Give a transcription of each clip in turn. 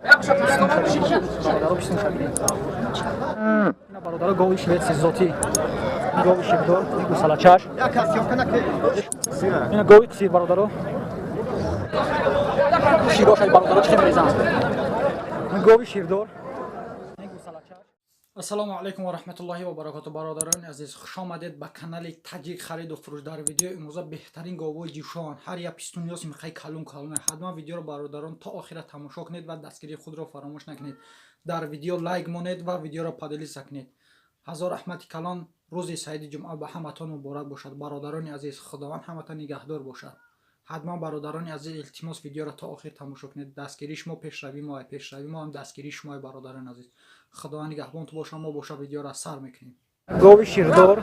Бародаро пистун шабинед. Ина бародаро гови шведси зотӣ. Гови ширдор, гусалачаш. Ина гови сир бародаро. Широшай бародаро чӣ мерезанд. Гови ширдор. Ассалому алайкум ва раҳматуллоҳи ва баракоту. Бародарони азиз, хуш омадед ба канали Таҷик хариду фурӯш. Дар видеои имрӯза беҳтарин говҳои ҷӯшон, ҳар як пистун ёс михай калун калун. Ҳатман видеоро бародарон то охира тамошо кунед ва дастгирии худро фаромӯш накунед. Дар видео лайк монед ва видеоро поделиться кунед. Ҳазор раҳмати калон. Рӯзи саиди ҷумъа ба ҳаматон муборак бошад. Бародарони азиз, Худованд ҳаматон нигаҳдор бошад. Ҳатман бародарони азиз, илтимос, видеоро то охир тамошо кунед. Дастгирии шумо пешравии мо, пешравии мо ҳам дастгирии шумо, бародарони азиз. Худованд нигаҳбонту бошад. Мо боша видеоро сар мекунем. Гови ширдор,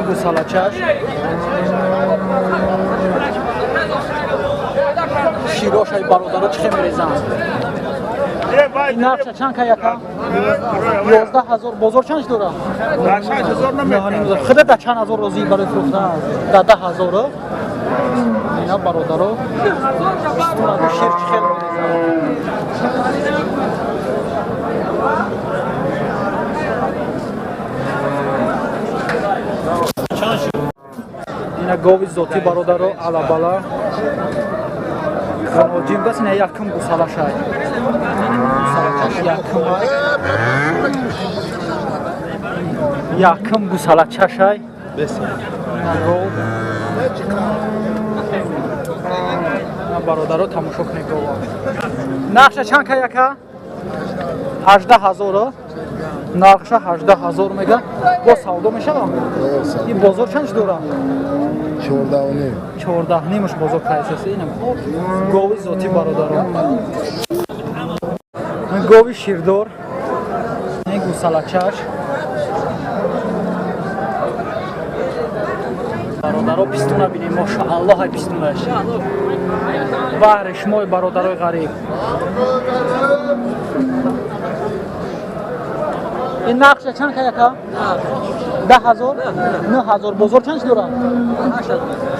гусалачаш, широшай бародаро чӣ хел мерезанд. Нархша чанд каяка? 11 000. Бозор чанд дора? Худа да чанд ҳазор розӣ барои фурӯхтан? Да 10 000. Ина бародаро пистунаду шир чӣ хел мерезанд. Ина гови зотӣ бародаро, алабала ғаноҷим бас. Ина якум гусалашай, гусалачаш якум, якум гусалачашай. Ина гов бародаро тамошо кунед гова. Нархша чанд каяка? 18 000. Нархша 18 000 мега. Бо савдо мешавам. Ин бозор чанд дора? 14.5. 14.5-уш бозор кайсаси. Ина гови зотӣ бародаро, гови ширдор, ин гусалачаш. Бародаро, пистуна бинем, мошааллоҳ, ай пистунаш баҳри шумои бародарои ғариб. Ин нақша чанд каяка? 10 000, 9 000. Бозор чанд дора?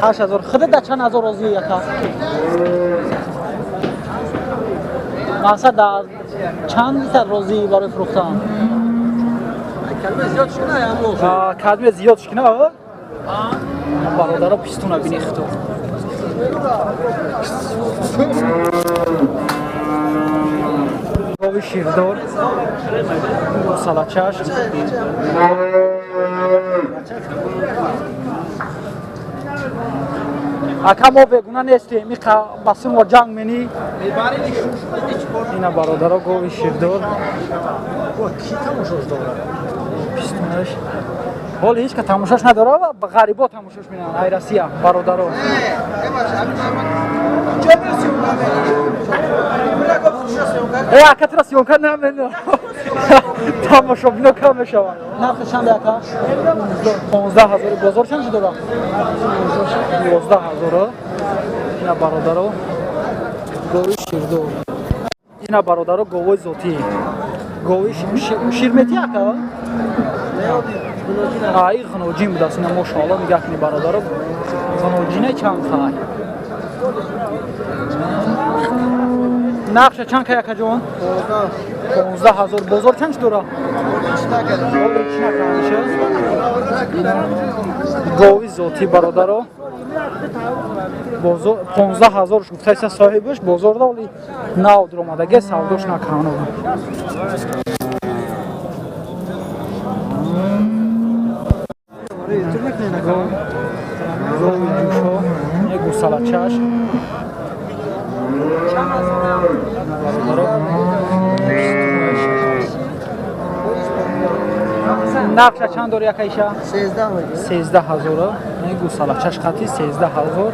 8 000. Худа да чанд ҳазор розӣ яка? Мақсад, да чанд литр розӣ барои фурӯхтан? Кадме зиёд шикна. Бародаро, пистуна бини хиту. Гови ширдор, гусалачаш. Ака, мо бегуна нестем, иқа басин ва ҷанг менӣ. Ина бародаро, гови ширдор, пистунаш. Ҳоли ҳеч ка тамошош надора ва ғарибо тамошош менанд. Ай Россия бародаро. Э, ака, тура съёмка намена, тамошобино кам мешаванд. Нархи чанд ака? 15 000. Бозор чанд чи дора? 12 000. Ина бародаро, гови ширдор. Ина бародаро, говои зотӣ, гови шир мети ака? Ай ғуноҷин будааст. Ина, мошоалло, нигаҳ кунед бародаро, ғуноҷине чанд хай. Нархша чанд кай, акаҷон? 15 000. Бозор чанд чи дора? Гови зотӣ бародаро, 15 000 гуфтаиса соҳибаш. Бозорда оли нав дуромадаге, савдош накаҳано. Гови ҷӯшо, гусалачаш бародаро. Нархша чанд дори, акаиша? 13 000. Гусалачаш қати 13 000.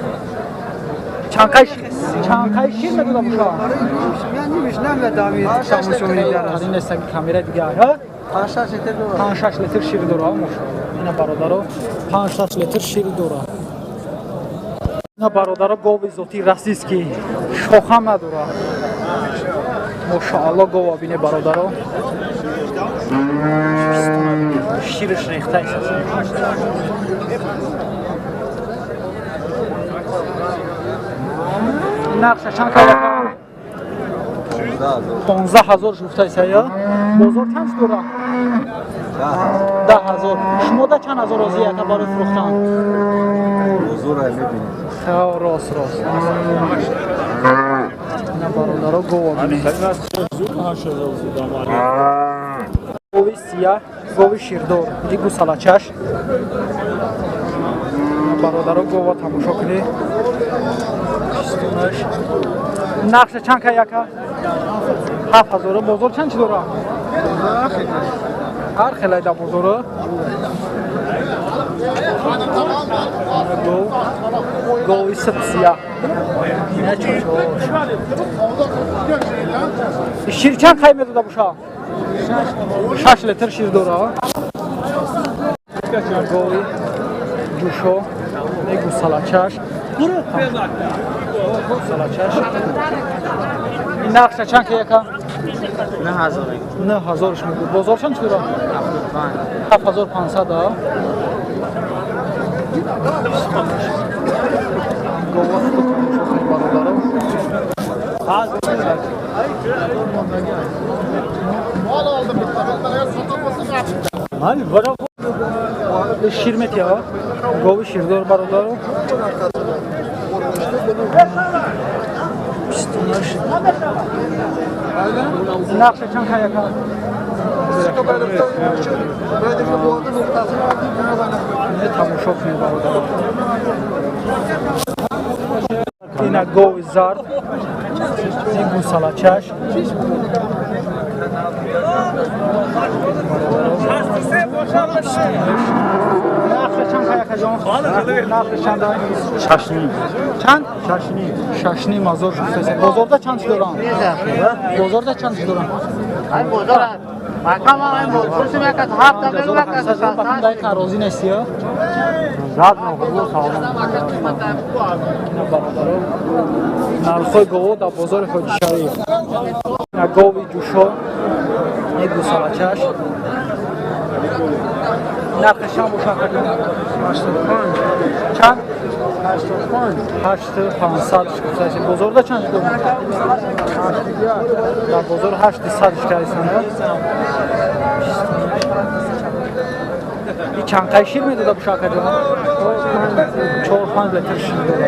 Чанқаи шир медода буша? Камера дигар 5-6 литр шир дора, мошалло. Ина бародаро, 5-6 литр шир дора. Ина бародаро, гови зоти российский, шохам надора, мошаалло. Гова бине бародаро, ширш рехта. Нархша чанд каяка? 15 000 гуфтаи сая. Бозор чанд дора? 10 000. Шумо да чанд ҳазор розӣ, ака, барои фурӯхтан? Рост, рост. Ина, бародаро, гова бинед, гови сия, гови ширдор, ди гусалачаш. Бародаро, гова тамошо кунед. Пистонаш нақша чанд кай, яка? 7000. Бозор чанд чи дора? Ҳар хелай да бозоро. Гов, гови сип сия. Шир чанд кай медода буша? 6 литр шир дора. Гови ҷӯшо, гусалачаш, гусалачаш. Ин нақша чанд ка, яка? 9000-ш мегӯ. Бозор чанд дора? 7500. Гова тамошо кунед, бародаро. Шир метия, гови ширдор, бародаро. Пистонаш нақша чанд ка, яка? Не, тамошо кунед, бародаро. Ина гови зард, ин гусалачаш. Нархи чанд ка, якаҷон? Нархи чанд? Шашним. Чанд? Шашним. 6500 гуфтаси. Бозорда чанд чиз доранд? Бозорда чанд чиз доранд? 5800 розӣ нести? Зад нохӯрду салом. Бародаро, нархҳои гово дар бозори Ҳоҷишариф. Гови ҷӯшо, як гусалачаш. Нархи чанд бошад? Чанд? 8500 гуфтаси. Бозорда чанд шуд? Дар бозор 800 шикарисанд. И чанд қай шир медода боша, акаҷон? 4-5 литр шир дода.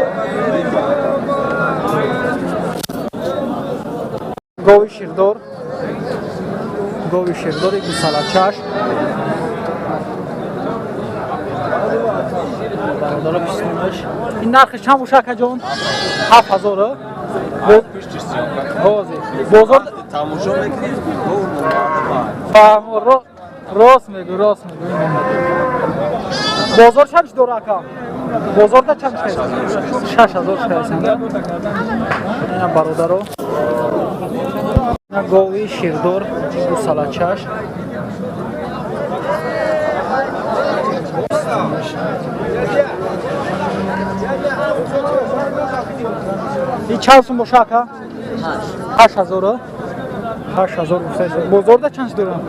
Гови ширдор, гови ширдори гусалачаш. Бародаро, пистонаш. Ин нархи чанд боша, акаҷон? 7000. Ҳозир бозор Тамошо мекунед. Фаҳмо, рост мегӯ, рост мегӯ. Бозор чанд дора, ака? Бозорда чанд? 6000 шикарисанд. Ина, бародаро, гови ширдор, гусалачаш. И чанд сум боша, ака? 8000-у? 8000 гуфтаи. Бозорда чанд дорам?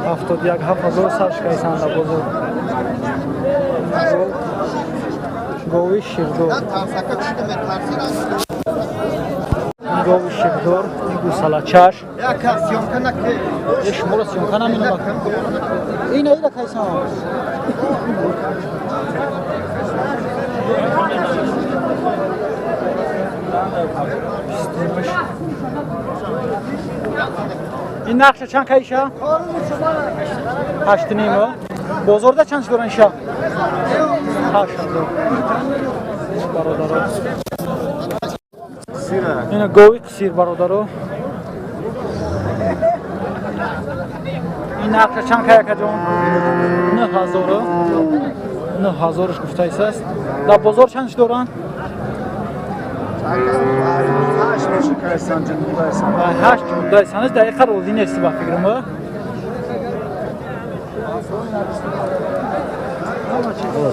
71. 7000 сар шикарисанд дар бозор. Гови ширдор, гови ширдор, гусалачаш. Шуморо съёмка наминам. Ина, ира кайсан? Ин нақша чанд кайша? 8,5. Бозорда чанд доран иша? 8000. Бародаро, ина гови қисир, бародаро. Ин нақша чанд кай, акаҷон? 9000-у. 9000-ш гуфтаисаст. Дар бозор чанд доранд? Ҳашт ҷумдайсанаш. Дақиқа розӣ нести, ба фикрам.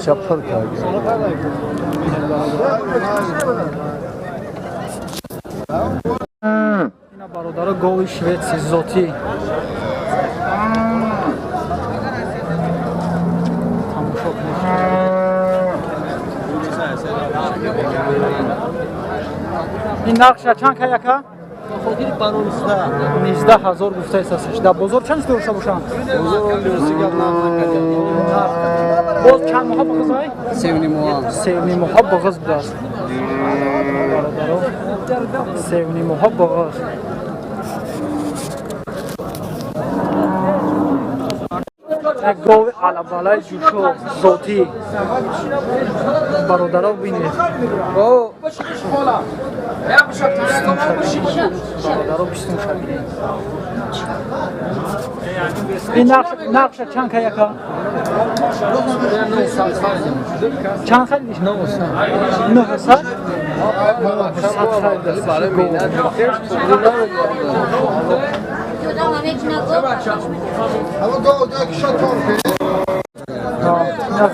Ча пур кард. Ина, бародаро, гови шветси зотӣ тамошо кунед. Ин нақша чанд кай, яка? 19 000 гуфтаисташ. Дар бозор чанд дошта бошанд? Боз чанд моҳа бағыз ай? 3,5 моҳ. 3,5 моҳа бағыз будааст. Бародаро, 3,5 моҳа бағыз. Як гови алабалаи ҷӯшо зотӣ, бародаро, бинед. Бародаро, бистумша бинед. Ин нақша чанд каяка? Чанд харидиш? 900. 900 харидааст.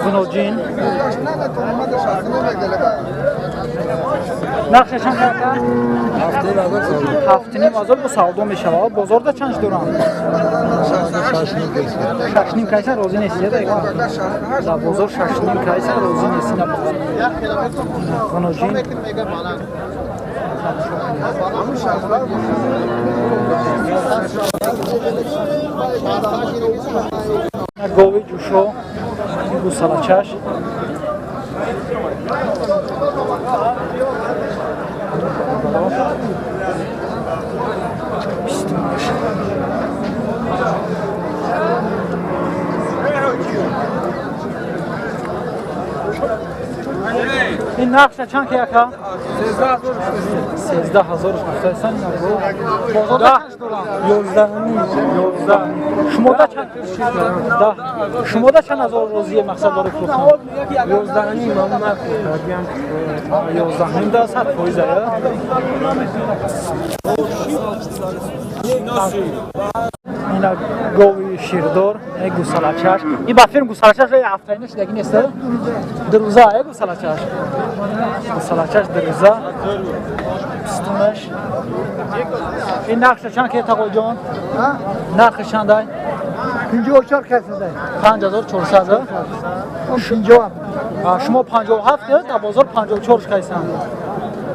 Ғуноҷин нақша чанд каяка? 7,5 ҳазор бо савдо мешавад. Бозорда чанд доранд? 6,5 кайса розӣ нести? Дар бозор 6,5 кайса розӣ нести. Ғуноҷин. Гови ҷӯшо, гусалачаш. 28. Ин нақша чанд ки яка? 13 000 гуфтаистан. Бозорда чанд доранд? 11. Шумода чанд? 10. Шумода чанд ҳазор розие, мақсад барои фурӯхтан? 11,5. 11,5 да 100%, а? Ина гови ширдор, гусалачаш. Ин ба фирм гусалачаш ҳафтаина шидаги нест, дурӯза е гусалачаш. Гусалачаш дурӯза, бистумаш. Ин нақша чанд ки, тағоҷон? Нархи чандай? 54 касидай. 5400. 57. Шумо 57, дар бозор 54 кайсан.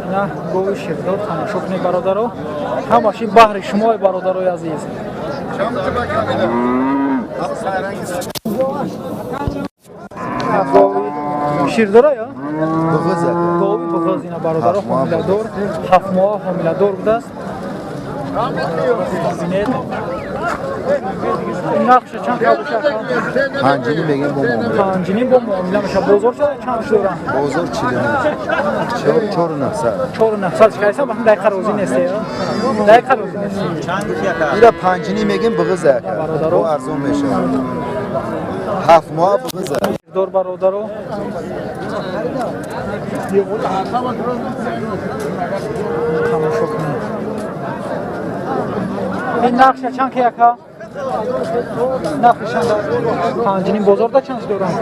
Ина гови ширдор, тамошо кунед, бародаро. Ҳамаш ин баҳри шумое, бародарои азиз. Гови ширдора ё гови буғоз, ина, бародаро, ҳомиладор, 7 моҳ ҳомиладор будааст. Бинед, нақша чанд ка бошад? 5,5 мегем, бо муомила. 5,5 бо муомила мешавад. Бозор чанд доранд? Бозор 49, 4900. 4900 шикайсан, ба дақиқа розӣ нестӣ, дақиқа розӣ нестӣ. Ира 5,5 мегем, буғиза, бо арзон мешавад. 7 моҳ буғиза. Дор, бародаро, тамошо кунед. Ин нақша чанд ки яка? Нархи чанд? 5,5. Бозорда чанд доранд?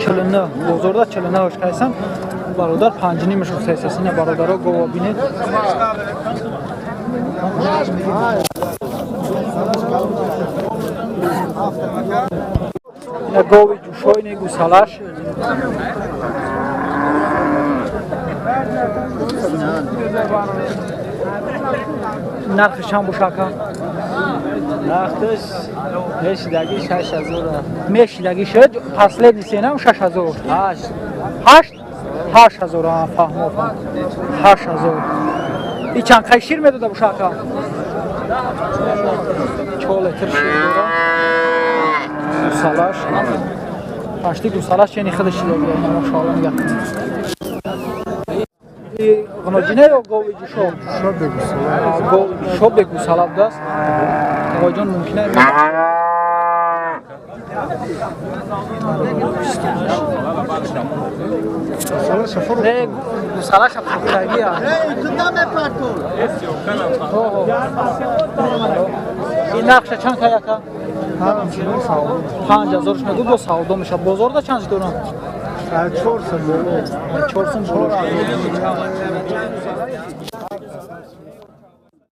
49. Бозорда 49 кайсан, бародар 5,5-ш гуфтаистас. Ина, бародаро, гова бинед. Ина гови ҷӯшои, не, гусалаш. Нархи чанд боша, ака? Нархаш мешидаги 6000. Мешидаги шуд, последний цена 6000. 8. 8, 8000. Фаҳмо, фаҳм, 8000. И чанд қай шир медода боша, ака? 4 литр шир дора. Гусалаш пашти, гусалаш чени худаш шидаги, машоалло. Нигаҳ кунед, ғуноҷина ё гови ҷӯшо? Гови ҷӯшо бегусала будааст, оғоҷон. Мумкина не, гусалаша фурӯхтагия. Ин нақша чанд ка, яка? 5000 мегӯ, бо савдо мешавад. Бозорда чанд доранд? 4 сум боло.